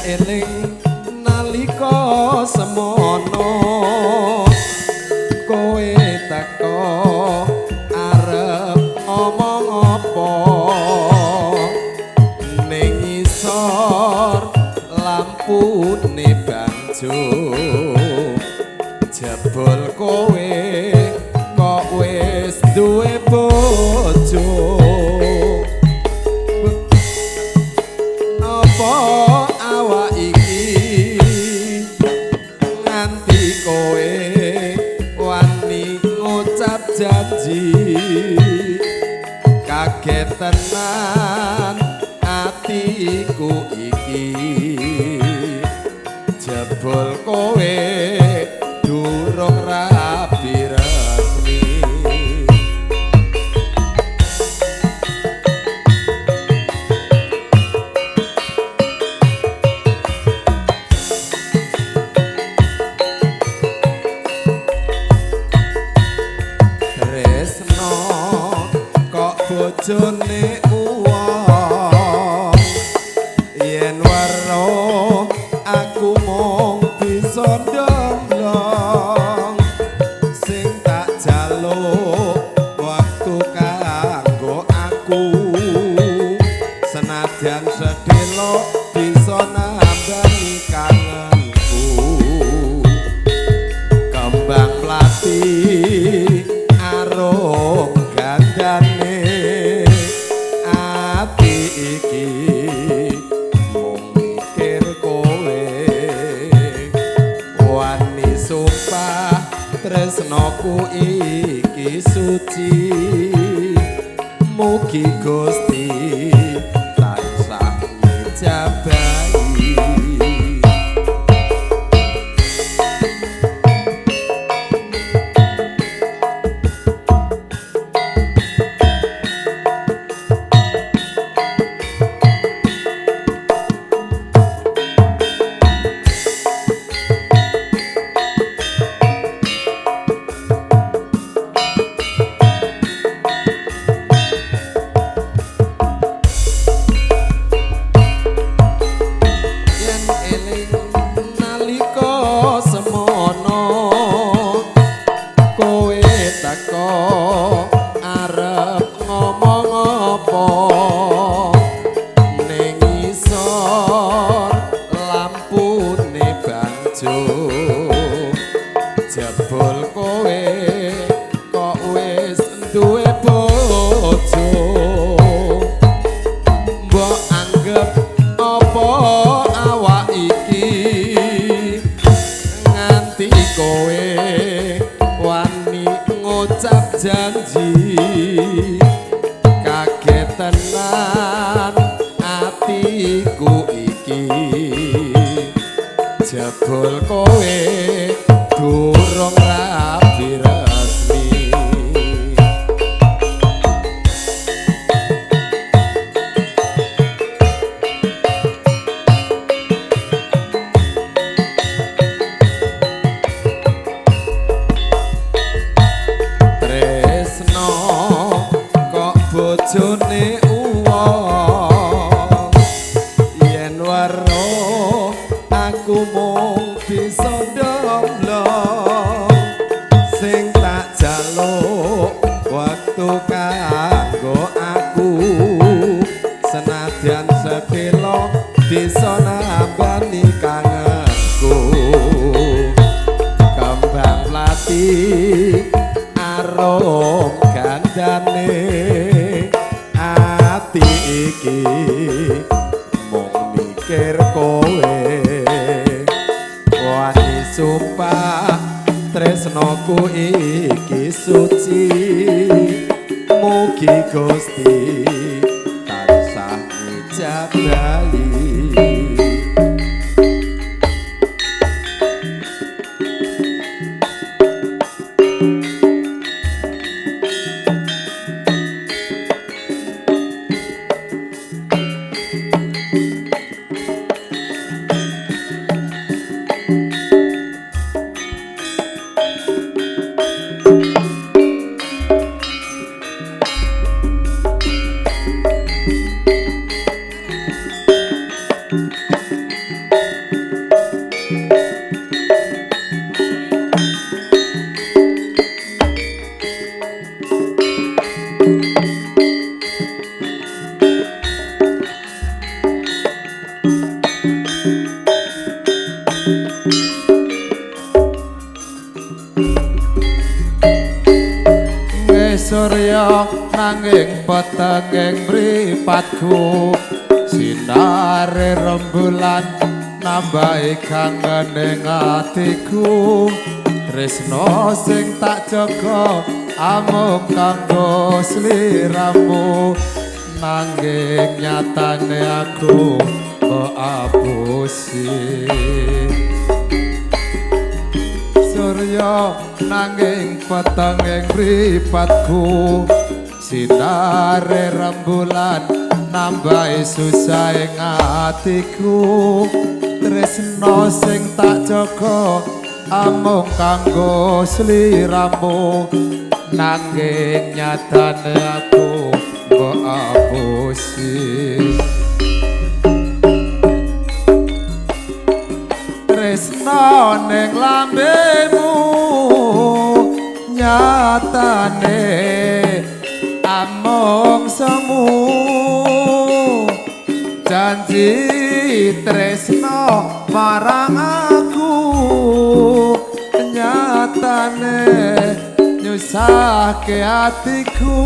eling nalika semono kowe teko arep ngomong apa ning ngisor lampune bangjo jebul kowe kok wis duwe bojo. Apa awak iki nganti kowe wani ngucap janji, kaget tenan atiku iki jebul kowe durung rabi resmi. Tresno kok bojone uwong, yen weruh aku mung bisa ndomblong, sing tak jaluk waktu kanggo aku, senajan sedelo bisa nambani kangenku. Kembang mlati arum gandane ati iki mung mikir kowe, wani sumpah tresnoku iki suci, mugi Gusti tansah ngijabahi. Yen eling nalika semono kowe teko arep ngomong apa ning ngisor lampune bangjo, jebul kowe kok wis duwe bojo. Mbok anggep apa awak iki nganti kowe wani ngucap janji, kaget tenan atiku iki jebul kowe durung rabi resmi. Tresno kok bojone uwong, yen weruh aku mung bisa ndomblong, sing tak jaluk waktu kanggo aku, senajan sedelo bisa nambani kangenku. Kembang mlati arum gandane ati iki mung mikir kowe, wani sumpah tresnoku iki suci, mugi Gusti tansah ngijabahi. nanging petenging mripatku sinare rembulan nambahi kangen ing atiku tresno sing tak jaga amung kanggo sliramu nanging nyatane aku mbok apusi. Surya nanging petenging mripatku sinare rembulan nambahi susah ing atiku tresno sing tak jaga amung kanggo sliramu nanging nyatane aku mbok apusi. Tresno ning lambemu nyatane amung semu janji tresno marang aku nyatane nyusahke atiku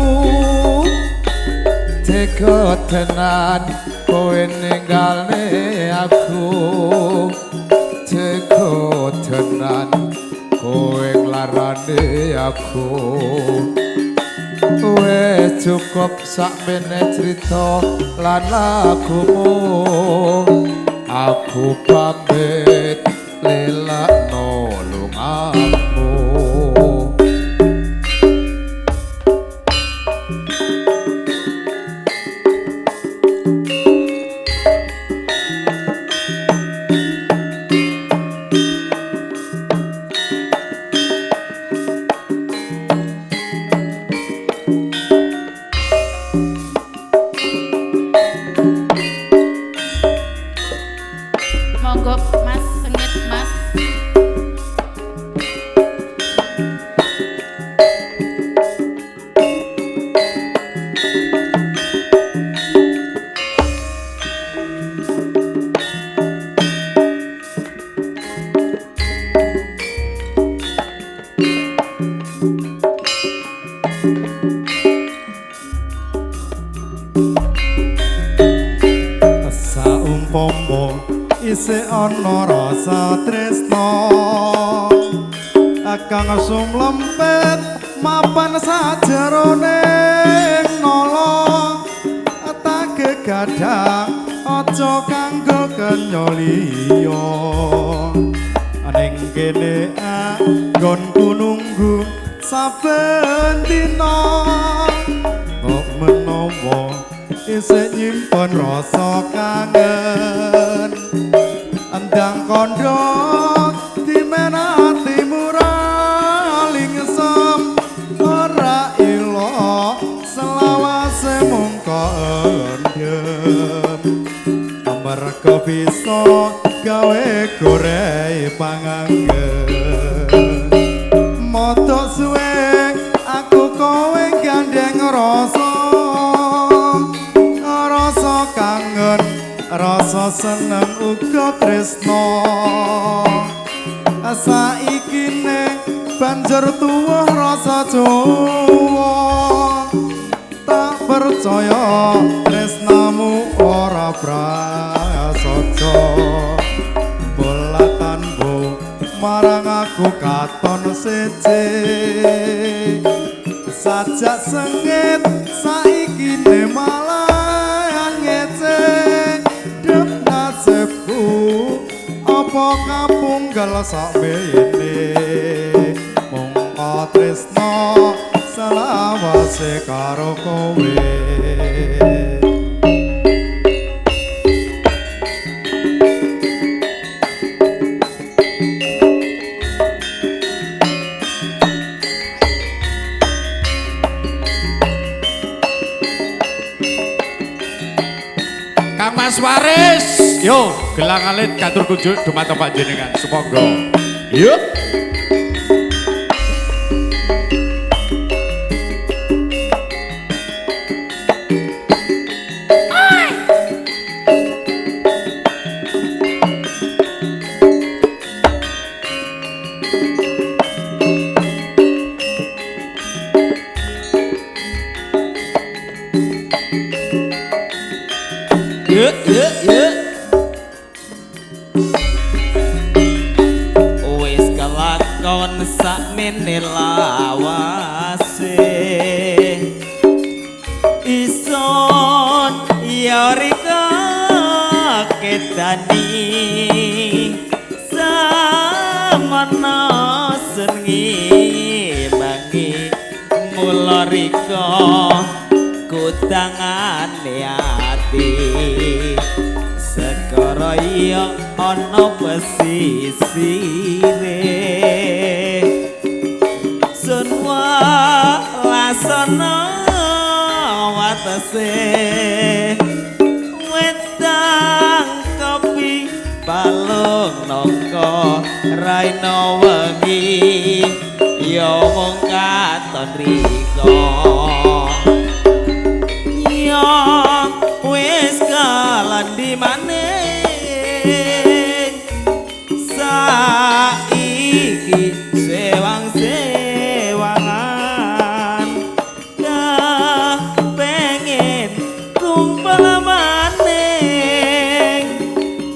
tega tenan kowe ninggalne aku tega tenan kowe nglarane aku. Wes cukup sakmene crita lan lagumu aku pamit lelakno lungamu. Monggo Mas Sengit Mas. Saumpama isih ana rasa tresna kang sumlempet mapan sajerone nala tak gegadang aja kanggo kenya liya ning kene anggonku nunggu saben dina kok menawa isih nyimpen rasa kangen endang kandha dimen atimu ra lingsem ora ilo selawase mung kandhem amarga bisa gawe goreh panganggen moto suwe aku kowe gandeng rasa rasa kangen rasa seneng uga tresno saikine banjur tuwuh rasa jowo tak percaya tresnamu ora prasaja bolatanmu marang aku katon siji sajak sengit saikine malah ngece dep nasibku apa kapunggal sakmene mung tresno selawase karo kowe. Kang Mas Waris, yo gelang alit katur kunjuk dumateng panjenengan sumangga. Yuk. Lamun sakmene lawase ison ya rika kedani samono sengi bangi mula rika kutangane ati segara iya ana pesisire sun welasana watese wedang kopi balung nangka raina wengi ya mung katon rika ya wis kalandi maning saiki sewang-sewangan pengen kumpul maning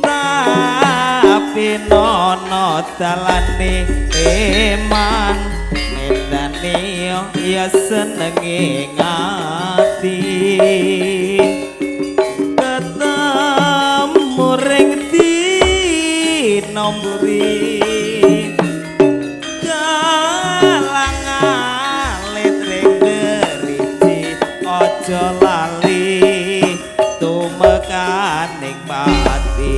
tapi nono dalane eman mendane ya senenge ngati ketemu ring dina mburi galang alit ring deriji aja lali tumekaning pati.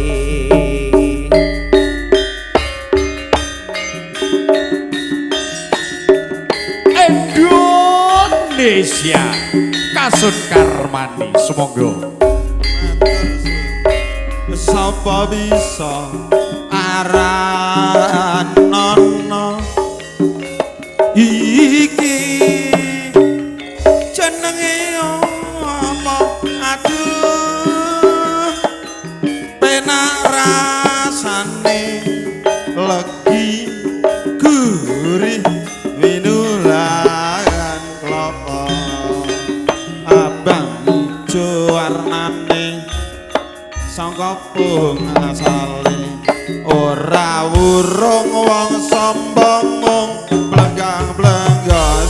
Indonesia Kasun Karmani sumangga. Sapa bisa aran nono iki jenenge apa aduh penak rasane legi gurih winulan klopo abang ijo warnane sangka pung asale ora wurung wong sombong mung blenggang-blenggang.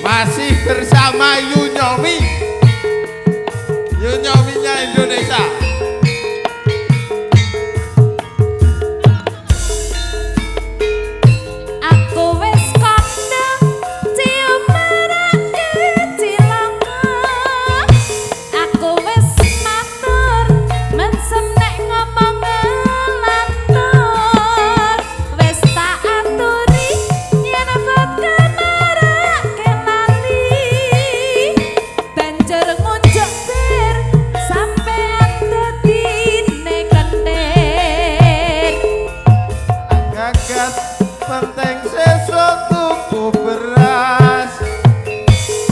Masih bersama Yunyomi, Yunyominya Indonesia. Aku wis kandha ciumarake cilaka. Aku wis matur mensem nek ngomong ngelantur. Wis tak aturi yen vodka marake lali. Banjur ngunjuk bir sampean dadine kentir. Gagas penting sesuk tuku beras.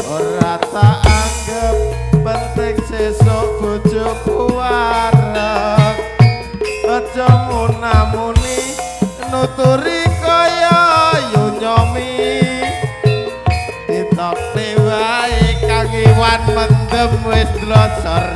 Ora tak anggep penting sesuk bojoku wareg. Aja munamuni nuturi kaya Yunyomi. Ditokne wae Kang Iwan mendem wis dlosor